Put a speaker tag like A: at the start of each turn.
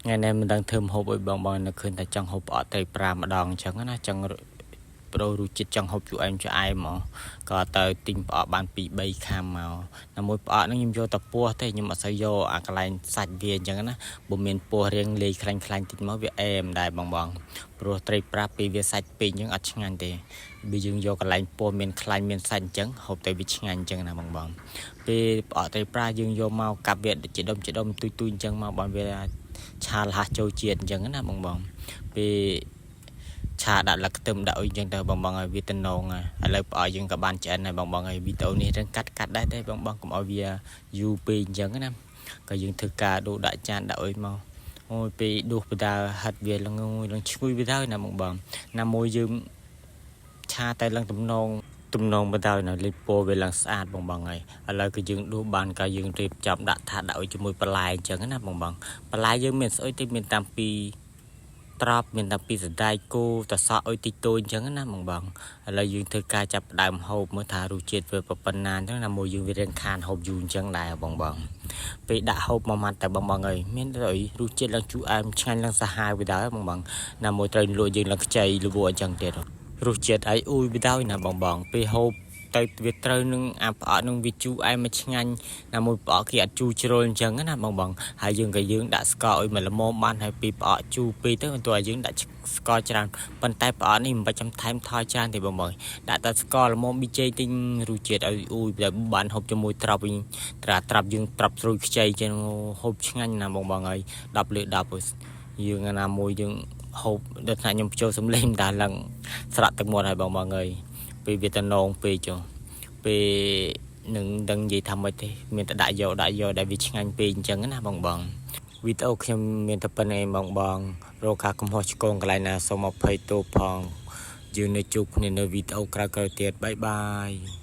A: ថ្ងៃនេះមិនដឹងធ្វើម្ហូបអីបងបងនៅឃើញតែចង់ហូបផ្អកត្រីប្រាម្ដងអញ្ចឹងណាចង់ប្ដូររសជាតិចង់ហូបជូរអែមជូរអែមហ្មងក៏ទៅទិញផ្អកបាន2 3ខាំមកណាមួយផ្អកហ្នឹងខ្ញុំយកតែពោះទេខ្ញុំអត់សូវយកអាកន្លែងសាច់វាអញ្ចឹងណាបើមានពោះរៀងលាយខ្លាញ់ខ្លាញ់តិចមកវាអែមដែរបងបងព្រោះត្រីប្រាពីវាសាច់ពេកអញ្ចឹងអត់ឆ្ងាញ់ទេបើយើងយកកន្លែងពោះមានខ្លាញ់មានសាច់អញ្ចឹងហូបទៅវាឆ្ងាញ់អញ្ចឹងណាបងបងពេលផ្អកត្រីប្រាយើងយកមកកាប់វាជាដុំជាដុំទុយទុយអញ្ចឹងមកបើវាឆាលហាស់ចូលជាតិអញ្ចឹងណាបងបងពេលឆាដាក់លឹកខ្ទឹមដាក់អុយអញ្ចឹងទៅបងបងឲ្យវាតំណងឥឡូវផ្អកយើងក៏បានឆ្អិនហើយបងបងហើយវីដេអូនេះរឿងកាត់កាត់ដែរទេបងបងកុំឲ្យវាយូរពេកអញ្ចឹងណាក៏យើងធ្វើការដូរដាក់ចានដាក់អុយមកអូយពេលដួសបដាហិតវាឡើងឡើងឈ្ងុយវាទៅណាបងបងណាមួយយើងឆាតែឡើងតំណងទំនងបណ្ដោយនៅលេខពោវាឡើងស្អាតបងបងហើយឥឡូវគឺយើងដួសបានក៏យើងរៀបចំដាក់ថាដាក់ឲ្យជាមួយបន្លែអញ្ចឹងណាបងបងបន្លែយើងមានស្អុយទេមានតាំងពីត្រប់មានតាំងពីសណ្តែកគោតសក់អុយតិចតួចអញ្ចឹងណាបងបងឥឡូវយើងធ្វើការចាប់ដើមហូបមើលថារសជាតិវាប៉ុណ្ណាអញ្ចឹងណាមួយយើងវារៀងខានហូបយូរអញ្ចឹងដែរបងបងពេលដាក់ហូបមួយម៉ាត់តែបងបងអើយមានតែអីរសជាតិឡើងជូរអែមឆ្ងាញ់ឡើងសាហាវវាដែរបងបងណាមួយត្រូវលក់យើងឡើងខ្ចីលវអញ្ចឹងទៀតរសជាតិអីអ៊ូយវាដែរណាបងបងពេលហូបទៅវាត្រូវនឹងអាផ្អកនឹងវាជូរអែមមកឆ្ងាញ់ណាមួយផ្អកគេអត់ជូរជ្រុលអញ្ចឹងណាបងបងហើយយើងក៏យើងដាក់ស្ករឲ្យមកល្មមបានហើយពីផ្អកជូរពេកទៅទោះឲ្យយើងដាក់ស្ករច្រើនប៉ុន្តែផ្អកនេះមិនបាច់ចាំថែមថយច្រើនទេបងបងដាក់តែស្ករល្មមប៊ីចេងទិញរសជាតិឲ្យអ៊ូយបានហូបជាមួយត្រប់វិញត្រាត្រាប់យើងត្រាប់ស្រួយខ្ចីចឹងហូបឆ្ងាញ់ណាបងបងហើយ10លើ10យើងណាមួយយើងហូបដល់ថ្នាក់ខ្ញុំចូលសំលេងតាឡើងស្រក់ទឹកមាត់ហើយបងបងអើយពេលវាតំណងពេកចុះពេលនឹងដឹងនិយាយថាម៉េចទេមានតែដាក់យកដាក់យកដែលវាឆ្ងាញ់ពេកអញ្ចឹងណាបងបងវីដេអូខ្ញុំមានតែប៉ុណ្្នេះឯងបងបងរកការកំហុសឆ្គងកន្លែងណាសូមអភ័យទោសផងយើងនៅជួបគ្នានៅវីដេអូក្រោយៗទៀត bye bye.